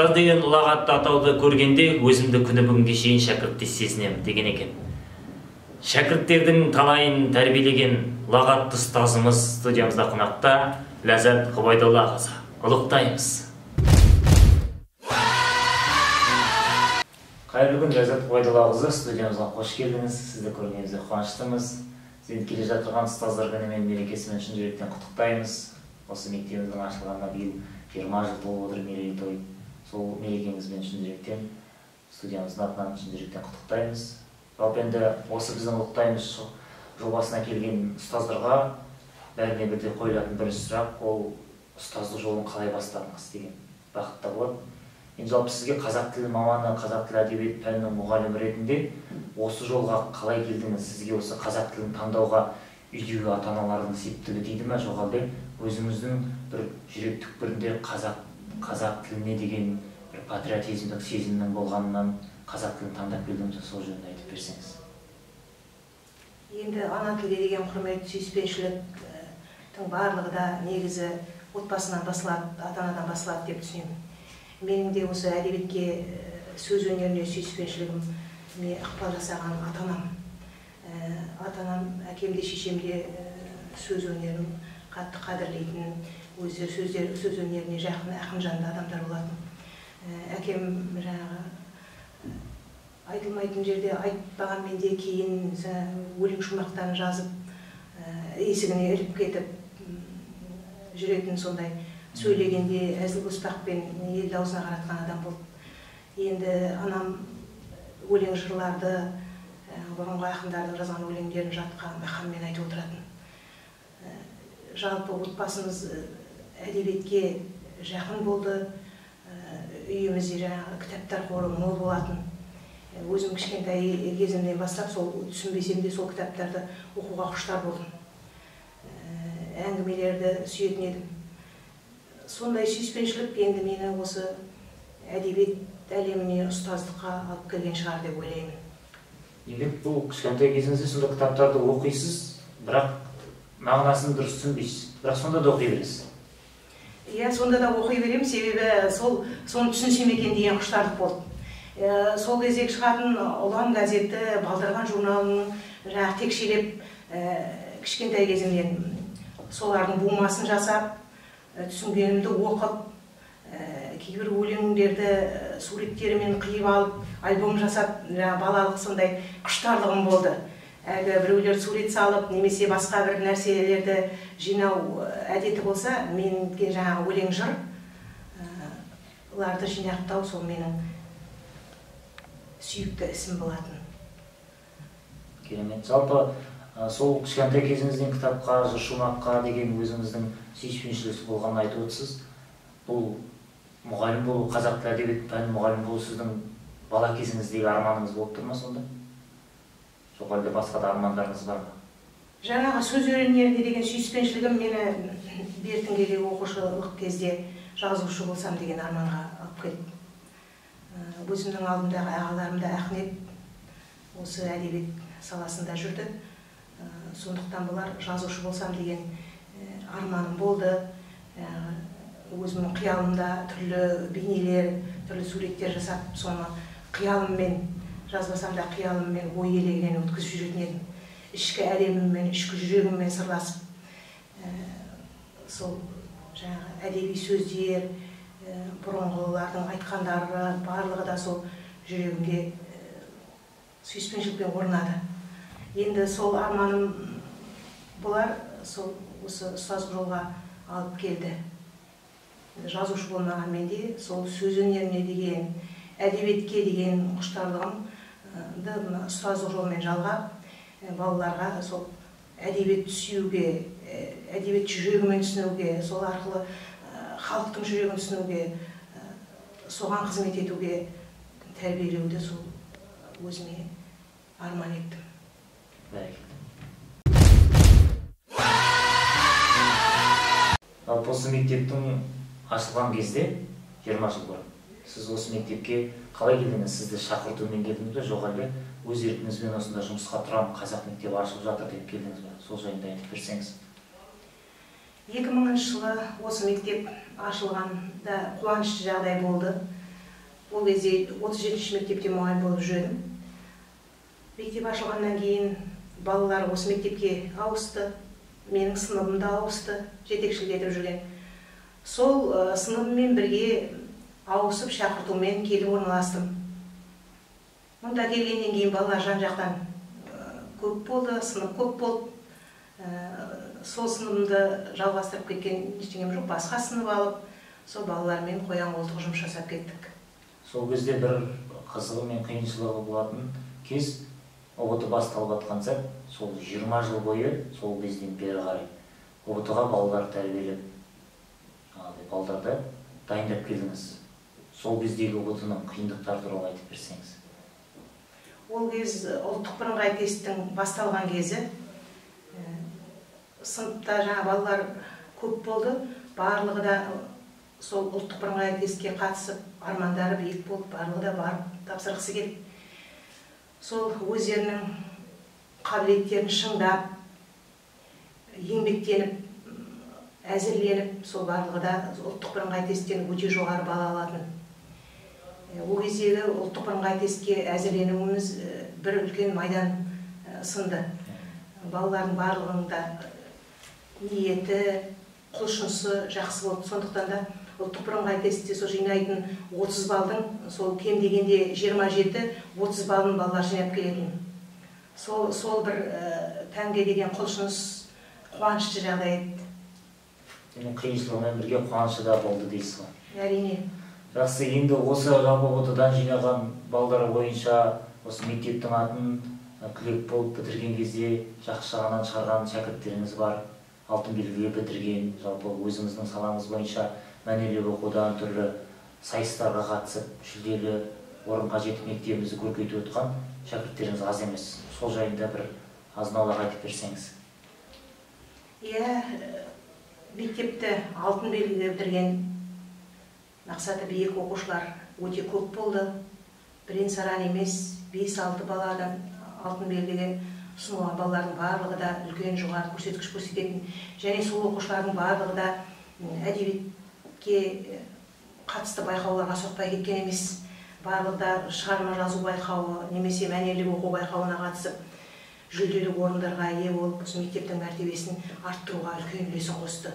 Ұстаз деген ұлағатты атауды көргенде өзімді күні бүгінге шейін шәкірттей сезінемін деген екен. Шәкірттердің талайын тәрбиелеген ұлағатты ұстазымыз студиямызда қонақта Ләззат Ғұбайдоллақызы. Ұлықтаймыз. Қайырлы күн, Ләззат Ғұбайдоллақызы, студиямызға қош келдіңіз. Сізді көргенімізге қуаныштымыз. Сізді келе жатырған ұстаздар күнімен, мерекесімен шын жүректен құттықтаймыз. Осы мектебіміздің ашылғанына биыл 20 жыл толып отыр мерейтой. Сол мерекеңізбен шын жүректен, студиямыздың атынан шын жүректен құттықтаймыз. Жалпы енді осы біздің ұлықтаймыз жобасына келген ұстаздарға бәріне бірдей қойылатын бірінші сұрақ, ол ұстаздық жолын қалай бастадыңыз деген бағытта болады. Енді жалпы сізге қазақ тілі маманы, қазақ тілі әдебиет пәнінің мұғалімі ретінде осы жолға қалай келдіңіз? Сізге осы қазақ тілін таңдауға үйдегі ата-аналардың септігі тиді ме, жоқ әлде өзіңіздің бір жүрек түкпірінде қазақ тіліне деген бір патриотизмдік сезімнің болғанынан қазақ тілін таңдап келдіңіз, сол жөнінде айтып берсеңіз. Енді ана тілге деген құрмет, сүйіспеншіліктің барлығы да негізі отбасынан басылады, ата-анадан басылады деп түсінемін. Менің де осы әдебиетке, сөз өнеріне сүйіспеншілігіме ықпал жасаған ата-анам. Ата-анам, әкем де шешем де сөз өнерін қатты қадірлейтін, өздері сөз өнеріне жақын, ақын жанды адамдар болатын. Әкем жаңағы айтылмайтын жерде айтпағанмен де кейін өлең шумақтарын жазып, есігіне іліп кетіп жүретін, сондай сөйлегенде әзіл-оспақпен елді аузына қаратқан адам болды. Енді анам өлең жырларды, бұрынғы ақындардың жазған өлеңдерін жатқа мақаммен айтып отыратын. Жалпы отбасымыз әдебиетке жақын болды. Үйімізде жаңағы кітаптар қоры мол болатын. Өзім кішкентай кезімнен бастап сол түсінбесем де сол кітаптарды оқуға құштар болдым. Әңгімелерді сүйетін едім. Сондай сүйіспеншілік енді мені осы әдебиет әлеміне, ұстаздыққа алып келген шығар деп ойлаймын. Демек, бұл кішкентай кезіңізде сонда кітаптарды оқисыз, бірақ мағынасын дұрыс түсінбейсіз, бірақ сонда да оқи бересіз. Иә, сонда да оқи беремін, себебі соны түсінсем екен деген құштарлық болды. Сол кездегі шығатын Ұлан газеті, Балдырған журналының жаңағы текшелеп, кішкентай кезімнен солардың бумасын жасап, түсінгенімді оқып, кейбір өлеңдерді суреттерімен қиып алып, альбом жасап, жаңағы балалық сондай құштарлығым болды. Әлгі біреулер сурет салып, немесе басқа бір нәрселерді жинау әдеті болса, менге жаңағы өлең жырларды жинақтау сол менің сүйікті ісім болатын. Керемет. Жалпы сол кішкентай кезіңізден кітапқа, жыр шумаққа деген өзіңіздің сүйіспеншілік болғанын айтып отырсыз. Бұл мұғалім болу, қазақ тілі әдебиет пәнінің мұғалімі болу сіздің бала кезіңіздегі арманыңыз болып тұр ма сонда? Жоқ әлде басқа да армандарыңыз бар ма? Жаңағы сөз өнеріне деген сүйіспеншілігім мені бертін оқушылық кезде жазушы болсам деген арманға алып келді. Өзімнің алдымдағы ағаларым да ақын еді, осы әдебиет саласында жүрді. Сондықтан бұлар жазушы болсам деген арманым болды. Өзімнің қиялымда түрлі бейнелер, түрлі суреттер жасап, соны қиялыммен жазбасам да қиялыммен ой елегінен өткізіп жүретін едім. Ішкі әлеміммен, ішкі жүрегіммен сырласып, сол жаңағы әдеби сөздер, бұрынғылардың айтқандары барлығы да сол жүрегімде сүйіспеншілікпен орнады. Енді сол арманым бұлар сол осы ұстаздық жолға алып келді. Жазушы болмағанмен де сол сөз өнеріне деген, әдебиетке деген құштарлығымды мына ұстаздық жолмен жалғап, балаларға сол әдебиетті сүюге, әдебиет жүрегімен түсінуге, сол арқылы халықтың жүрегін түсінуге, соған қызмет етуге тәрбиелеуді сол өзіме арман еттім. Жалпы осы мектептің ашылған кезде 20 жыл бұрын сіз осы мектепке қалай келдіңіз? Сізді шақыртумен келдіңіз бе, жоқ әлде өз еркіңізбен осында жұмысқа тұрамын, қазақ мектебі ашылып жатыр деп келдіңіз бе? Сол жайында айтып берсеңіз. 2000 жылы осы мектеп ашылғанда қуанышты жағдай болды. Ол кезде 37-ші мектепте мұғалім болып жүрдім. Мектеп ашылғаннан кейін балалар осы мектепке ауысты, менің сыныбым да ауысты, жетекшілік етіп жүрген. Сол сыныбыммен бірге ауысып шақыртумен келіп орналастым. Мұнда келгеннен кейін балалар жан-жақтан көп болды, сынып көп болды. Сол сыныбымды жалғастырып кеткен ештеңем жоқ, басқа сынып алып, сол балалармен қоян-қолтық жұмыс жасап кеттік. Сол кезде бір қызығы мен қиыншылығы болатын кез, ҰБТ басталып жатқан сәт, сол 20 жыл бойы сол кезден бері қарай ҰБТ-ға балалар тәрбиелеп, жаңағыдай балдарды дайындап келдіңіз. Сол кездегі ҰБТ-ның қиындықтары туралы айтып берсеңіз. Ол кез ұлттық бірыңғай тесттің басталған кезі. Сыныпта жаңа балалар көп болды, барлығы да сол ұлттық бірыңғай тестке қатысып, армандары биік болып, барлығы да барып тапсырғысы келді. Сол өздерінің қабілеттерін шыңдап, еңбектеніп, әзірленіп, сол барлығы да ұлттық бірыңғай тесттен өте жоғары балл алатын. Ол кездегі ұлттық бірыңғай тестке әзірленуіміз бір үлкен майдан сынды. Балалардың барлығының да ниеті, құлшынысы жақсы болды. Сондықтан да ұлттық бірыңғай тестте сол жинайтын 30 балдың, сол кем дегенде 27-30 балын балалар жинап келетін. Сол бір пәнге деген құлшыныс қуанышты жағдай еді. Демек, қиыншылығымен бірге қуанышы да болды дейсіз ғой. Әрине. Жақсы, енді осы жалпы ҰБТ-дан жинаған балдар бойынша осы мектептің атын түлек болып бітірген кезде жақсы жағынан шығарған шәкірттеріңіз бар, алтын белгіге бітірген, жалпы өзіңіздің салаңыз бойынша мәнерлеп оқудан түрлі сайыстарға қатысып, жүлделі орынға жетіп мектебімізді көркейтіп отқан шәкірттеріңіз аз емес. Сол жайында бір азын-аулақ айтып берсеңіз. Иә, мектепті алтын белгіге бітірген мақсаты биік оқушылар өте көп болды. Бірен-саран емес, 5-6 баладан алтын белгіге ұсынылған балалардың барлығы да үлкен жоғары көрсеткіш көрсететін. Және сол оқушылардың барлығы да әдебиетке қатысты байқауларға соқпай кеткен емес. Барлығы да шығарма жазу байқауы немесе мәнерлеп оқу байқауына қатысып, жүлделі орындарға ие болып, осы мектептің мәртебесін арттыруға үлкен үлесін қосты.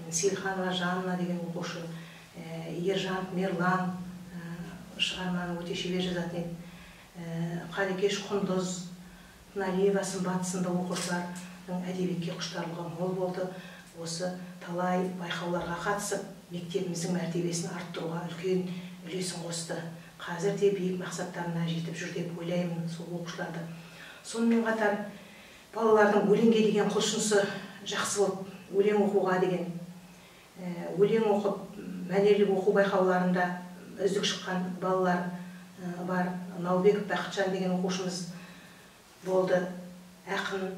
Сейілханова Жанна деген оқушы, Ержан Мерлан шығарманы өте шебер жазатын еді. Қалекеш Құндыз, Тыналиева Сымбат сынды оқушылардың әдебиетке құштарлығы мол болды. Осы талай байқауларға қатысып, мектебіміздің мәртебесін арттыруға үлкен үлесін қосты. Қазір де биік мақсаттарына жетіп жүр деп ойлаймын сол оқушыларды. Сонымен қатар балалардың өлеңге деген құлшынысы жақсы болды, өлең оқуға деген. Өлең оқып, мәнерлеп оқу байқауларында үздік шыққан балалар бар. Наубеков Бақытжан деген оқушымыз болды. Ақын,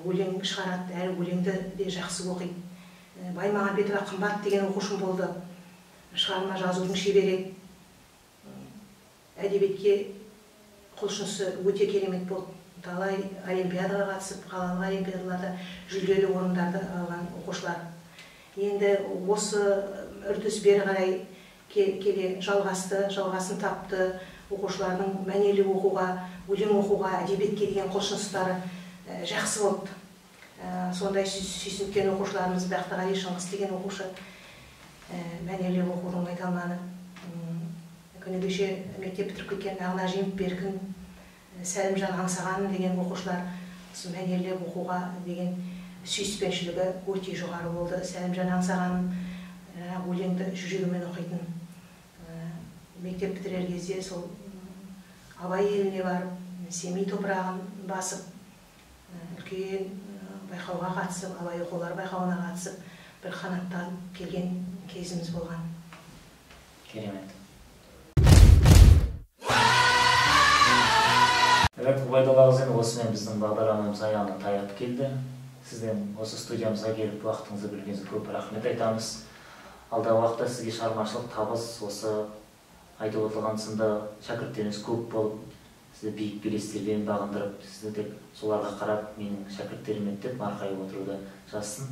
өлең шығарады, әрі өлеңді де жақсы оқиды. Баймағамбетова Қымбат деген оқушым болды. Шығарма жазудың шебері. Әдебиетке құлшынысы өте керемет болды. Талай олимпиадаға қатысып, қалалық олимпиадаларда жүлделі орындарды алған оқушылар. Енді осы үрдіс бері қарай келе жалғасты, жалғасын тапты. Оқушылардың мәнерлеп оқуға, өлең оқуға, әдебиетке деген құлшыныстары жақсы болды. Сондай сүйсінткен оқушыларымыз Бақтығали Шыңғыс деген оқушы, мәнерлеп оқудың майталманы. Күні кеше мектеп бітіріп кеткен Ағнажимов Беркін, Сәлімжан Аңсаған деген оқушылар осы мәнерлеп оқуға деген сүйіспеншілігі өте жоғары болды. Сәлімжан Аңсаған өлеңді жүрегімен оқитын. Мектеп бітірер кезде сол Абай еліне барып, Семей топырағын басып, үлкен байқауға қатысып, Абай оқулар байқауына қатысып, бір қанаттанып келген кезіміз болған. Керемет. Evet, Ғұбайдолла ағыз, осымен біздің бағдарламамыз аяғына таяп келді. Сізден осы студиямызға келіп уақытыңызды бөлгеніңізге көп рахмет айтамыз. Алдағы уақытта сізге шығармашылық табыс, осы айтып отырған сынды шәкірттеріңіз көп болып, сізді биік белестерден бағындырып, сізді тек соларға қарап менің шәкірттерім еді деп марқайып отыруды жазсын.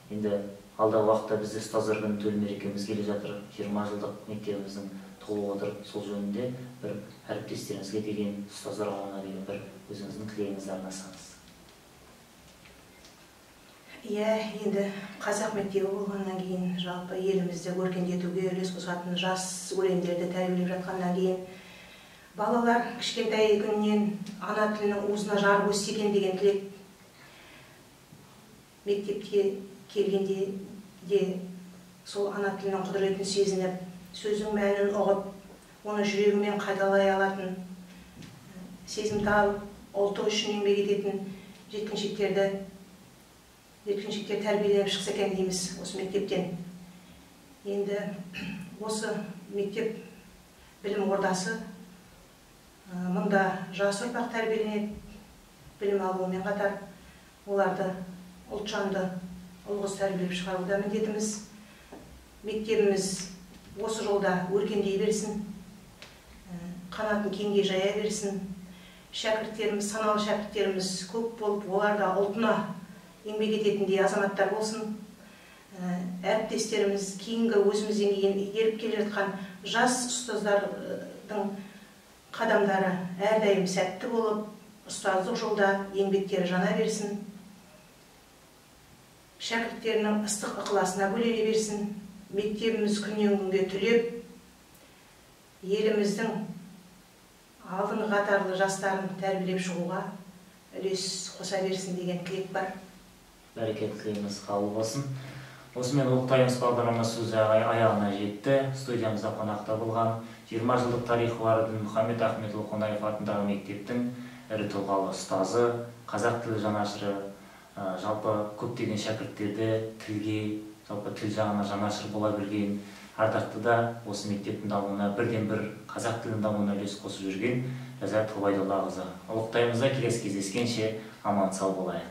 Енді алдағы уақытта бізде ұстаздар күні төл мерекеміз келе жатыр. 20 жылдық мектебіміздің толып отыр. Сол жөнінде бір әріптестеріңізге деген, ұстаздар қауымына деген бір өзіңіздің тілегіңізді арнасаңыз. Иә, енді қазақ мектебі болғаннан кейін, жалпы елімізді өркендетуге үлес қосатын жас өрендерді тәрбиелеп жатқаннан кейін, балалар кішкентай күнінен ана тілінің уызына жарып өссе екен деген тілек. Мектепке келгенде де сол ана тілінің құдіретін сезініп, сөздің мәнін ұғып, оны жүрегімен қайталай алатын, сезімтал, ұлты үшін еңбек ететін жеткіншектер тәрбиеленіп шықса екен дейміз осы мектептен. Енді осы мектеп білім ордасы, мұнда жас ұрпақ тәрбиеленеді, білім алуымен қатар оларды ұлтжанды ұл-қыз тәрбиелеп шығару да міндетіміз. Мектебіміз осы жолда өркендей берсін, қанатын кеңге жая берсін. Шәкірттеріміз, саналы шәкірттеріміз көп болып, олар да ұлтына еңбек ететіндей азаматтар болсын. Әріптестеріміз, кейінгі өзімізден кейін еріп келе жатқан жас ұстаздардың қадамдары әрдайым сәтті болып, ұстаздық жолда еңбектері жана берсін. Шәкірттерінің ыстық ықыласына бөлене берсін. Мектебіміз күннен күнге түлеп, еліміздің алдыңғы қатарлы жастарын тәрбиелеп шығуға үлес қоса берсін деген тілек бар. Бәрекелді, тілегіңіз қабыл болсын. Осымен Ұлықтаймыз бағдарламасы өз аяғына жетті. Студиямызда қонақта болған 20 жылдық тарихы бар Дінмұхамед Ахметұлы Қонаев атындағы мектептің ірі тұлғалы ұстазы, қазақ тілі жанашыры, жалпы көптеген шәкірттерді тілге, жалпы тіл жағына жанашыр бола білген, ардақты да осы мектептің дамуына бірден бір қазақ тілінің дамуына үлес қосып жүрген Ләззат Ғұбайдоллақызы. Ұлықтаймызда келесі кездескенше аман сау болайық.